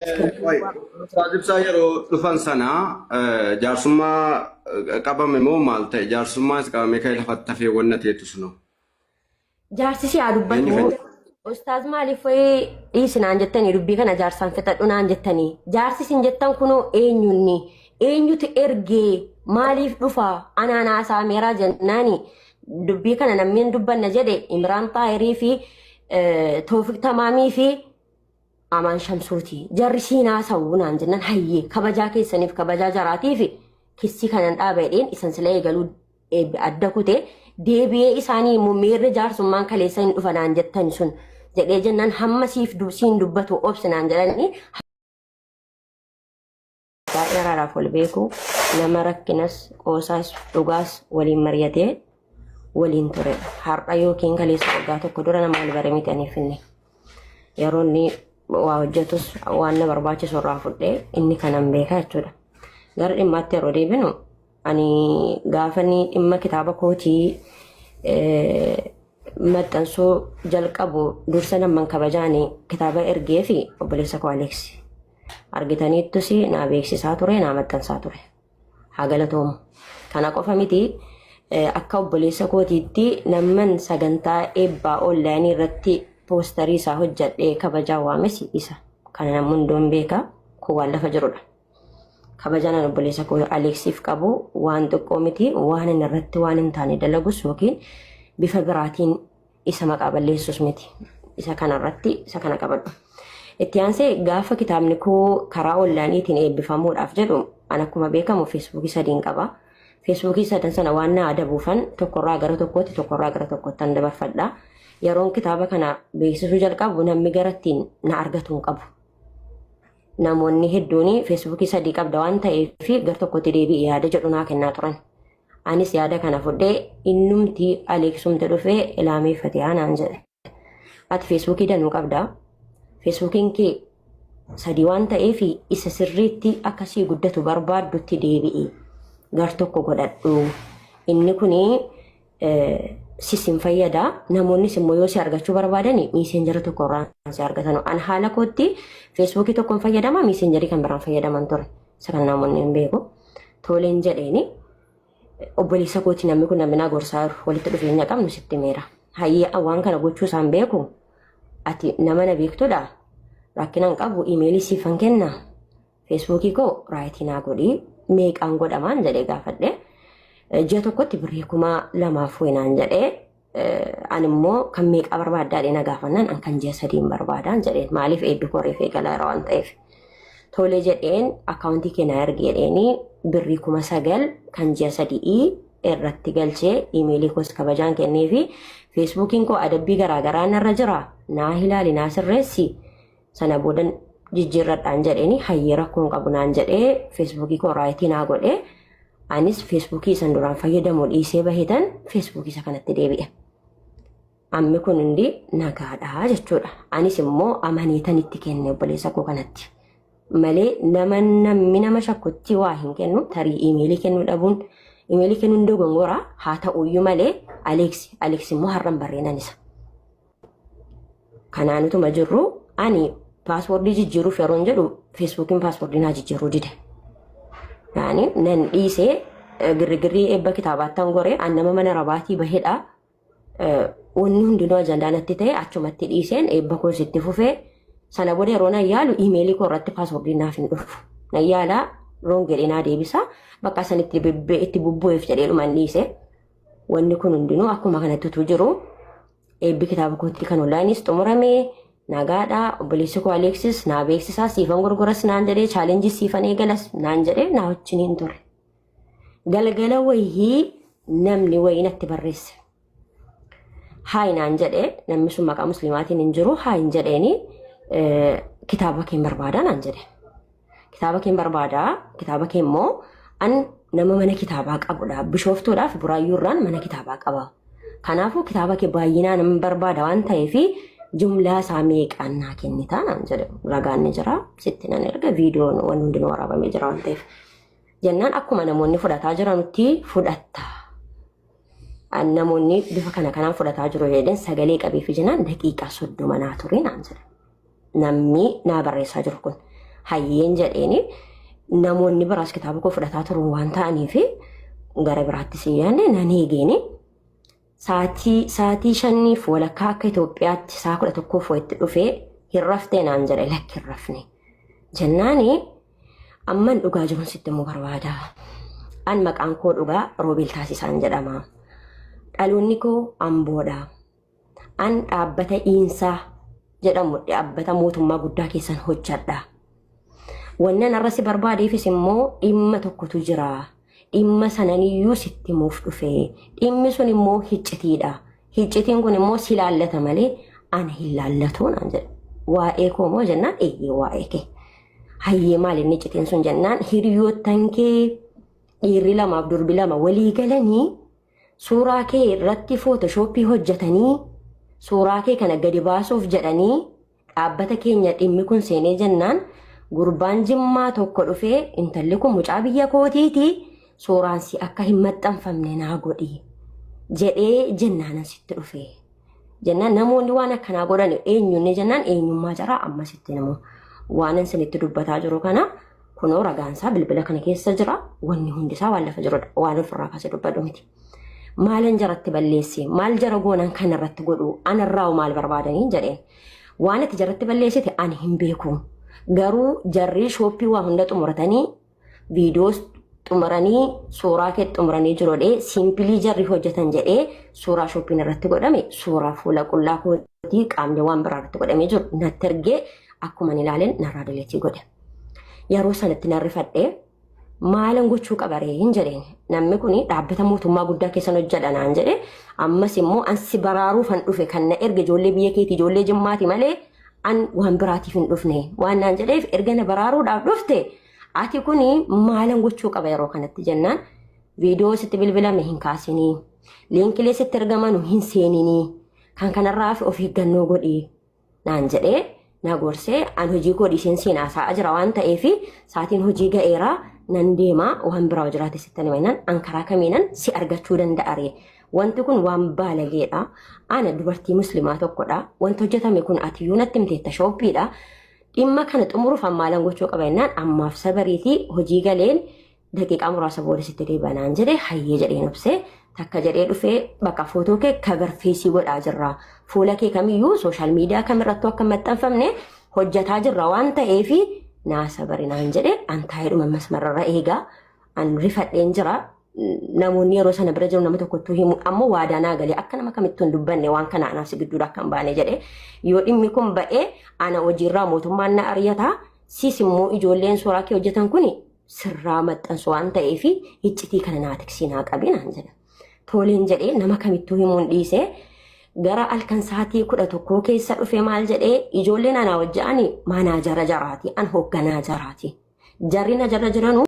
Ustaaz Ibsaa yeroo dhufan sana jaarsummaa qabame moo maal ta'e? Jaarsummaas qabamee ka'ee lafatti hafee wanna ta'etu sunoo. Jaarsi si haa Eenyu dubbatu. fayyada? Ustaaz maaliif wayii dhiisi naan jettanii dubbii kana jaarsaan fixadhu naan jettanii. Jaarsi isin jettan kunoo eenyunni? Eenyutu ergee? Maaliif dhufa? Anaan haasa'ameeraa jennaani. Dubbii kana namni hin dubbanna jedhe Imraan Xaahirii fi Toofiq Tamaamii fi Amaan Shamsuuti. Jarri siin haasa'u naan jennan hayyee kabajaa keessaniif kabajaa jaraatiif kissii kanan dhaaba jedheen isan sila eegaluu adda kute deebi'ee isaanii immoo miirri jaarsummaan kaleessa hin dhufa naan jettan sun jedhee jennaan hamma siif siin dubbatu obsi naan jedhanii baay'ee araaraaf wal beeku nama rakkinas qoosaas dhugaas waliin mari'atee waliin turedha. Har'a yookiin kaleessa waggaa tokko dura nama wal bare miti aniif inni. Yeroo inni waa hojjetus waan na barbaachisu irraa fudhee inni kanan beeka jechuudha. Gara dhimmaatti yeroo deebinu ani gaafa inni dhimma kitaaba kootii maxxansuu jalqabu dursa namman kabajaani kitaaba ergee fi obboleessa koo Aleeksi. Argitaniittus naa beeksisaa ture naa maxxansaa ture. Haa galatoomu. Kana qofa miti akka obboleessa kootiitti namman sagantaa eebbaa onlaayinii irratti poostarii isaa hojjadhee kabajaa waames isa. Kana namni hundoon beeka kun waan lafa jirudha. Kabajaan an obboleessa koo Aleeksiif qabu waan xiqqoo miti waan inni irratti waan hin taane dalagus yookiin bifa biraatiin isa maqaa balleessus miti. Isa kana irratti isa kana qabadhu. Itti aansee gaafa kitaabni koo karaa onlaayiniitiin eebbifamuudhaaf jedhu an akkuma beekamu feesbuukii sadiin qaba. Feesbuukii sadan sana waan na adabuufan tokkorraa gara tokkootti tokkorraa gara tokkotti an dabarfadha. Yeroon kitaaba kana beeksisuu jalqabu namni gara ittiin na argatu hin qabu. Namoonni hedduun feesbuukii sadii qabda waan ta'eef gar tokkotti deebi'i yaada jedhu naa kennaa turan. Anis yaada kana fudhee innumti Aleeksumti dhufee ilaamee fatiyaa naan jedhe. Ati feesbuukii danuu qabda. Feesbuukiin kee sadii waan ta'eef isa sirriitti akka sii guddatu barbaaddutti deebi'i. Gar tokko godhadhu. Inni kuni sis hin fayyada. Namoonnis immoo yoo si argachuu barbaadan miiseenjara tokko irraa si argatan. An haala kootti feesbuukii tokkoon fayyadama miiseenjarii kan biraan fayyadaman ture. Isa kana namoonni hin beeku. Toleen jedheeni obboleessa kooti namni kun namni naa gorsaa jiru walitti dhufeenya qabnu sitti meera. Hayyee waan kana gochuu isaan beeku ati nama na beektudha. Rakkina hin qabu imeelii siifan kenna. Feesbuukii koo raayitii naa godhii meeqaan godhamaan jedhee gaafadhe. Ji'a tokkotti birrii 2000 naan jedhee ani immoo kan meeqaa barbaaddaa jedhee na gaafannaan an kan ji'a sadiin barbaadaan jedheen maaliif eebbi koo reef eegalaa jira waan ta'eef. Tole jedheen akkaawuntii kee naa ergi jedheenii birrii 9000 kan ji'a sadii irratti galchee imeelii koos kabajaan kennee fi feesbuukiin koo adabbii garaagaraa narra jira naa ilaali naa sirreessi sana boodan jijjiirradhaan jedheeni hayyee rakkoon qabu naan jedhee feesbuukii koo raayitii naa godhee anis feesbuukii isan duraan fayyadamu dhiisee bahetan feesbuukii isa kanatti deebi'e. Ammi kun hundi nagaadha jechuudha. Anis immoo amaneetan itti kenne obboleessa koo kanatti. Malee nama namni nama shakkutti waa hin kennu tarii imeelii kennuu dhabuun imeelii kennuun dogongora haa ta'uyyuu malee Aleeksi Aleeksi immoo har'an barreenan isa. Kanaan utuma jirru ani paaswoordii jijjiiruuf yeroon jedhu feesbuukiin paaswoordii naa jijjiiruu dide. Yaani nan dhiisee girrigirrii eebba kitaabaattan goree an nama mana rabaatii bahedha. Wanni hundinuu ajandaa natti ta'e achumatti dhiiseen eebba koos itti fufee sana booda yeroo nan yaalu iimeelii koo irratti paaswoordiin naaf hin dhufu. Nan yaalaa roon jedhee naa deebisa. Bakka san itti bubbu'eef jedhee dhuman dhiise. Wanni kun hundinuu akkuma kanatti utuu jiru eebbi kitaaba kootii kan onlaayinis xumurame nagaadha obboleessi koo Aleeksis naa beeksisaa siifan gurguras naan jedhee chaalenjii siifan eegalas naan jedhee naa wajjiniin ture. Galgala wayii namni wayii natti barreesse. Haay naan jedhee namni sun maqaa musliimaatiin hin jiru haay hin jedheeni kitaaba keen barbaadaa naan jedhe. Kitaaba keen barbaadaa kitaaba kee immoo an nama mana kitaabaa qabudha. Bishooftuudhaaf buraayyuurraan mana kitaabaa qaba. Kanaafuu kitaaba kee baay'inaan nan barbaada waan ta'eef jumlaa isaa meeqaan naa kennitaa naan jedhe. Ragaan ni jira sitti nan erga viidiyoon waan hundinuu waraabamee jira waan ta'eef. Jennaan akkuma namoonni fudhataa jiranutti fudhatta. An namoonni bifa kana kanaan fudhataa jiru jedheen sagalee qabeefi jennaan daqiiqaa 30 naa ture naan jedhe. Namni naa barreessaa jiru kun. Hayyeen jedheeni namoonni biraas kitaaba koo fudhataa turan waan ta'aniif gara biraatti si yaadne nan eegeeni. Saatii shaniif walakkaa akka Itoophiyaatti sa'a 11f wayitti dhufee hin raftee naan jedhe lakki hin rafne. Jennaani amman dhugaa jiruun sitti immoo barbaada. An maqaan koo dhugaa Roobeel Taasisaan jedhama. Dhaloonni koo Amboodha. An dhaabbata Iinsaa jedhamu dhaabbata mootummaa guddaa keessan hojjedha. Wannan har'a si barbaadeefis immoo dhimma tokkotu jira. Dhimma sananiyyuu sitti himuuf dhufe. Dhimmi sun immoo hiccitiidha. Hiccitiin kun immoo si laallata malee ana hin laallatu naan jedhe. Waa'ee koo moo jennaan eeyyee waa'ee kee. Hayyee maal inni hiccitiin sun jennaan hiriyoottan kee dhiirri lamaaf durbi lama walii galanii Suuraa kee irratti footoshoppii hojjetanii suuraa kee kana gadi baasuuf jedhanii dhaabbata keenya dhimmi kun seenee jennaan gurbaan jimmaa tokko dhufee intalli kun mucaa biyya kootiiti suuraan si akka hin maxxanfamne naa godhi jedhee jennaanan sitti dhufe. Jennaan namoonni waan akkanaa godhan eenyunni jennaan eenyummaa jaraa amma sitti himu. Waan isinitti dubbataa jiru kana kunoo ragaansaa bilbila kana keessa jira. Wanni hundisaa waan lafa jirudha. Waan ofirraa kaasee dubbadhu miti. Maalan jaratti balleesse? Maal jara goonan kana irratti godhu? Anarraa maal barbaadanii jedheen. Waan ati jaratti balleessite ani hin beeku. Garuu jarri shooppii waa hunda xumuratanii viidiyoos xumuranii suuraa kee xumuranii jiru jedhee siimpilii jarri hojjetan jedhee suuraa shooppiin irratti godhame suuraa fuula qullaa kootii qaamni waan biraa irratti godhamee jiru natti ergee akkuma inni ilaaleen narraa dileetii godhe. Yeroo sanatti nan rifadhee maalan gochuu qabaree hin jedheen namni kun dhaabbata mootummaa guddaa keessan hojjedha naan jedhe ammas immoo an si baraaruufan dhufe kan na erge ijoollee biyya keetii ijoollee jimmaati malee an waan biraatiif hin dhufne waan naan jedheef erga na baraaruudhaaf dhufte Ati kuni maalan gochuu qaba yeroo kanatti jennaan viidiyoo sitti bilbilame hin kaasinii liinkilee sitti ergamanu hin seeninii kan kanarraa fi of eeggannoo godhi naan jedhee na gorsee an hojii koo dhiiseen siin haasa'aa jira waan ta'eef saatiin hojii ga'eera nan deema waan biraa jiraate sitti hima jennaan an karaa kamiinan si argachuu danda'a ree wanti kun waan baalageedha ana dubartii muslimaa tokkodha wanti hojjetame kun atiyyuu natti himteetta shooppiidha Dhimma kana xumuruuf an maalan gochuu qaba jennaan ammaaf sabariitii hojii galeen daqiiqaa muraasa booda sitti deebi'a naan jedhe hayyee jedheen obsee takka jedhee dhufee bakka footoo kee cover feesii godhaa jirra. Fuula kee kamiyyuu sooshaal miidiyaa kamirrattuu akka hin maxxanfamne hojjetaa jirra waan ta'eef naa sabari naan jedhe an taa'eedhuma masmarrarra eegaa an rifadheen jira. Namoonni yeroo sana bira jiru nama tokkottuu himu ammoo waadaa naa galee akka nama kamittuu hin dubbanne waan kana anaaf si gidduudha akka hin baane jedhe yoo dhimmi kun ba'ee ana hojiirraa mootummaan na ari'ata sis immoo ijoolleen suuraa kee hojjetan kun sirraa maxxansu waan ta'eef iccitii kana naa tiksii naa qabi naan jedha. Toleen jedhee nama kamittuu himuun dhiisee gara halkan sa'aatii 11 keessa dhufe maal jedhee ijoolleen anaa hojja'ani maanaajara jaraati an hoogganaa jaraati. Jarri na jala jiranu